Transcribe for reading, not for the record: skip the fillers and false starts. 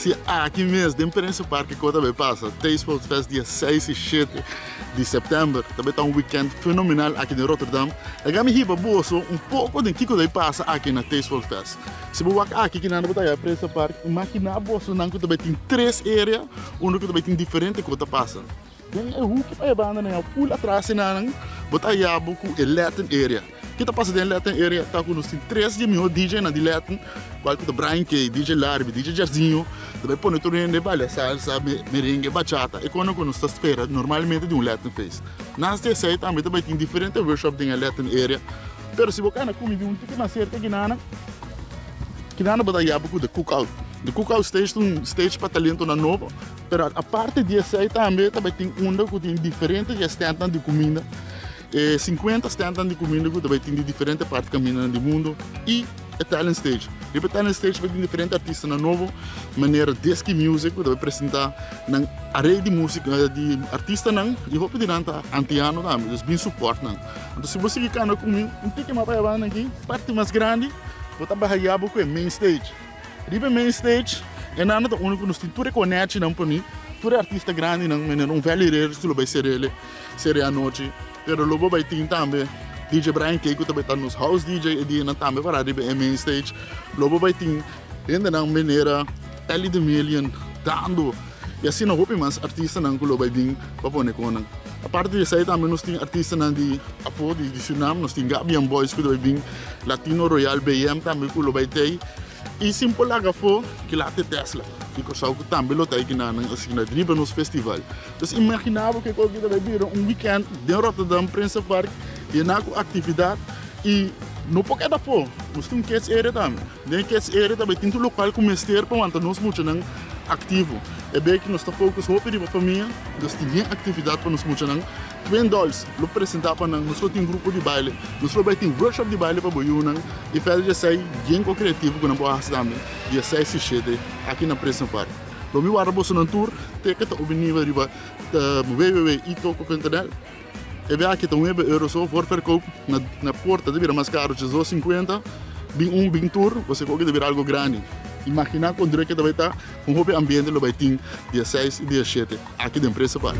Si aki mes den Prinsenpark kiko ta bay pasa? Tasteful Fest dia 6 y 7 di september ta bay ta un weekend fenomenal aki den Rotterdam. Laga mi hiba boso un poco den kiko ta bay pasa aki na Tasteful Fest. Si bo wak aki kinan bo ta haya Prinsenpark, imagina boso nan ku ta bay tin tres area unda ku ta bay tin diferente kos ta pasa. Den e hoeki pa e banda nan ya full atras di nan bo ta haya bo ku e Latin area. Ke ta pasa den e Latin area ta ku nos tin tres di e miho DJ nan di Latin kual ku ta Brian Kay, DJ Larby, DJ Jarzinho ta bai pone tur hende balia salsa, merengue, bachata e kono ku nos ta spera normalmente di un Latin feest. Nas di esei tambe ta bai tin diferente workshop den e Latin area pero si bo kana kumi di un tiki mas serka kinan kinan bo ta haya bo ku The Cookout. The Cookout stage ta un stage pa talentonan nobo. Pero aparte di esei tambe ta bai tin unda ku tin diferente di e stèntnan di kuminda. E 50 stèntnan di kuminda ku ta bai tin di diferente parti kamindanan di mundu i e talent stage. Riba e talent stage bai tin diferente artistanan nobo manera Disky Music ku ta bai presentá nan array di musika di artistanan i hopi di nan ta antiano tambe, dus bin support nan. Anto si bo sigui kana ku mi un tiki mas pa e banda aki, parti mas grandi, bo ta bai haya bo ku e main stage. Riba e main stage e nan ta uni ku nos tin tur e konechinan pa mi, tur e artista grandinan manera un Valley Raiders ku lo bai serele sere anochi, pero lo bo bai tin tambe DJ Brian Kay ku ta bai ta nos house DJ e dianan tambe para riba e main stage, lo bo bai tin hendenan manera Elly de Million, Dando y asina hopi mas artistanan ku lo bai bin pa pone kon nan. Aparte di esei tambe nos tin artistanan di afó di Surinam, nos tin Gabian Boys ku ta bai bin, Latino Royal BM tambe ku lo bai tei. I sin por laga afó Kilate Tesla di Kòrsou ku tambe lo ta ei kinanan asina riba nos festival. Pues imaginá bo ke kos ki ta bai bira un weekend den Rotterdam Prinsenpark yená ku aktividat i no por keda afó. Nos tin un kids area tambe. Den e kids area ta bai tin tur lokual ku mester pa wanta nos muchanan aktivo. E bek nos ta focus hopi riba famia, nos tin bien aktividat pa nos muchanan. Twin Dolls lo presenta pa nan, nos lo tin grupo di baile, nos lo bai tin workshop di baile pa bo yunan y verder di esei bien ko creativo ku nan por hasi tambe dia 6 y 7 aki na Prison Park. Lo mi warda bosonan tur, ticket ta obtenible riba www.itoco.nl. E bia aki ta nuebe euro so, voorverkoop na na porta ta bira mas caro, 12.50, bin un bin tur, bo se koki ta bira algo grandi. Imagina con druk e ta bai ta, un hopi ambiente lo bai tin dia 6 y dia 7 aki den Prison Park.